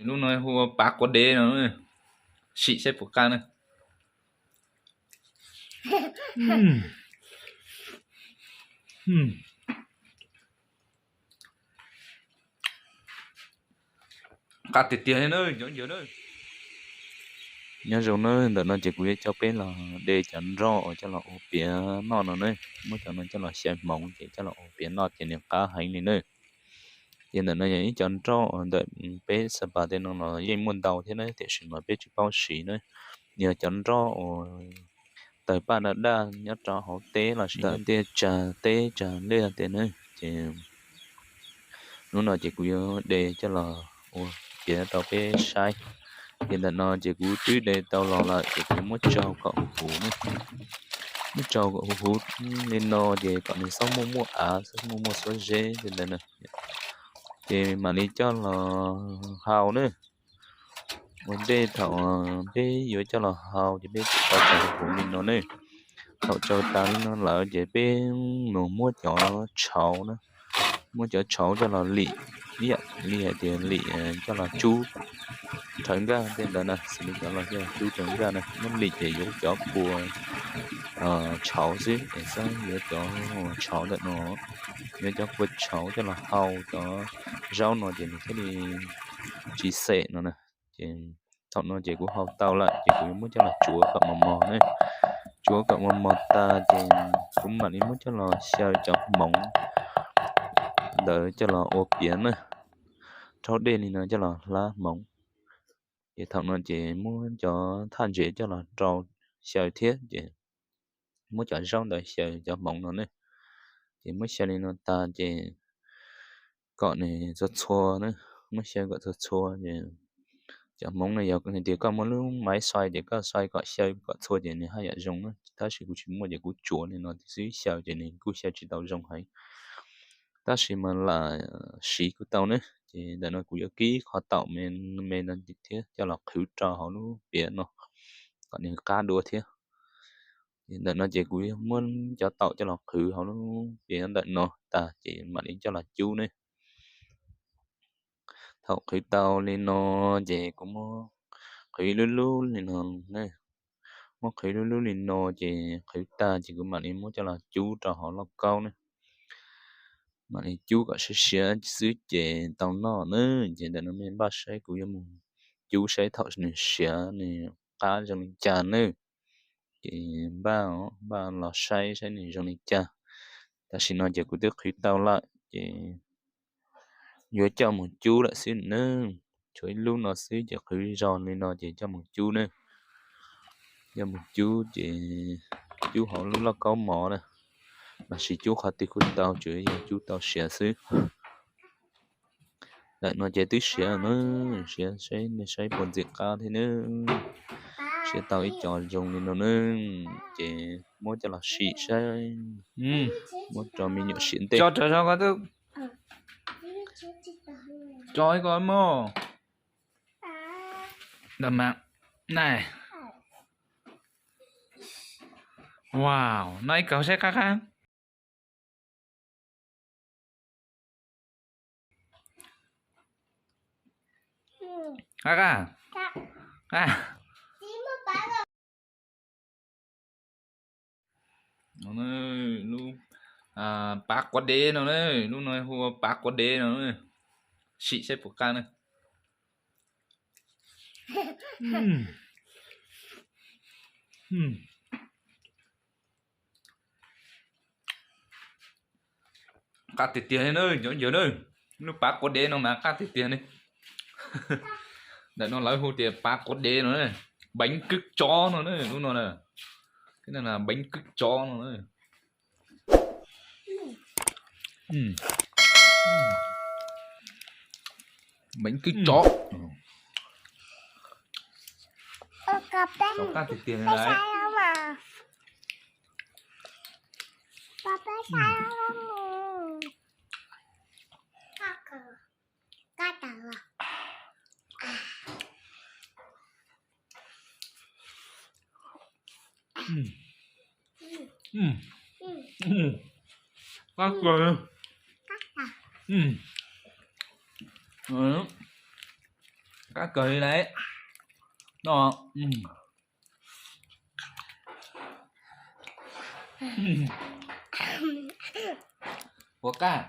Lub no hu ua pav quav dev no, sim saib puas qab na. Qab tiag tiag na cov ntawd na. Nyob zoo na, ntawm no ces kuv yuav coj peb los de cov nroj uas coj los ua piav noj no na. Muab cov no coj los xyaw hmoov ces coj los ua piav noj ces nws qab heev li na. Ces ntawm no yog ib cov nroj uas ntawm peb Xab Pas tej no los yeej muaj ntau thiab na, tiam sis mas peb tsis paub siv na. Yog cov nroj uas tawg paj daj daj nyob rau hauv teb los sis ntawm tej tsag teb tsag liaj tej na. Ces hnub no ces kuv yuav de coj los ua piav rau peb saib. Ces ntawm no ces kuv twb de tau los lawm ces kuv muab tsau kom huv huv na. Muab tsau kom huv huv li no ces kom nws txhob muaj muaj av, txhob muaj muaj xuab zeb li ntawd na. Ces mam li coj los hau na. Ua ntej thaum peb yuav coj los hau ces peb tau tsau huv huv li no ne. Thaum tsau tas li no lawm ces peb mus muab cov tshauv na, muab cov tshauv coj los lim, ib yam li hais tias lim coj los tsub rhawv nkaj tej ntawd na, xws li cov los coj los tsub rhawv nkaj na, muab lim ces yuav cov kua tshauv xwb es xab yuav cov tshauv ntawm no, yuav cov kua tshauv coj los hau cov zaub no ces nws thiaj li tsis xem no na. Ces thaum no ces kuv hau tau lawm ces kuv yuav muab coj los tsuav kom mos mos na. Tsuav kom mos mos tas ces kuv mam li muab coj los xyaw cov hmoov ntawd coj los ua piav na. Rhaub dej li no coj los hlab hmoov. Ces thaum no ces muab cov thaj ntses coj los rau xyaw thiab ces muab cov zaub ntawd xyaw cov hmoov no ne. Ces muab xyaw li no tas ces kom nws txhua txhua na, muab xyaw kom txhua txhua ces cov hmoov no yog hais tias koj muaj lub maiv xoi ces koj xoi kom xyaw kom txhua ces nws haj yam zoo na, tab sis kuv tsis muaj ces kuv tsuav li no xwb xyaw ces nws kuj xyaw tsis tau zoo heev. Tab sis mas lam siv kuj tau ne. Ces ntawm no kuv yuav kib qhov taum me me no thiab coj los qhwv rau hauv lub piav no kom nws qab dua thiab. Ces ntawm no ces kuv muab cov taum coj los qhwv hauv lub piav ntawm no tas ces mam li coj los cub ne. Thaum qhwv tau li no ces kuv muab qhwv ib lub lub li no ne. Muab qhwv lub lub li no ces qhwv tag ces kuv mam li muab coj los cub rau hauv lauj kaub ne. Mam li cub kom siav siav xwb ces tau noj na. Ces ntawm no mej npaj saib kuv yuav mus cub saib thaum nws siav nws qab zoo li cas na. Ces npaj, npaj los saib saib nws zoo li cas. Tam sim no ces kuv twb qhwv tau lawm ces yuav coj mus cub lawm xwb na. Tshuav ib lub no xwb ces qhwv zog li no ces coj mus cub na. Coj mus cub ces cub hauv lub lauj kaub mov na, los sis cub qhov twg kuj tau, tsuas yog cub tau siav xwb. Ntawm no ces twb siav na, siav saib nej saib puas ntxim qab thiab na. Siav tau ib co zoo li no na, ces muab coj los sim saib. Muab rau me nyuam sim ntej. Tso rau zog ko, tso ib ko mog. Ntawm mas, nai. Wow, noj ib kaug saib qab qab. Qab qab. Qab. Lub pav quav dev no na, lub no hu ua pav quav dev no, sim saib puas qab na. Qab tiag tiag li na cov ntawd na, lub pav quav dev no mas qab tiag tiag li. Ntawm no lawv hu tias pav quav dev no, bánh cứt chó no na, lub no na. Cái này là bánh cứt chó no na. Bánh cứt chó. Sov qab tiag tiag li. Qab kawg. Qab kawg li lawm. No, puas qab?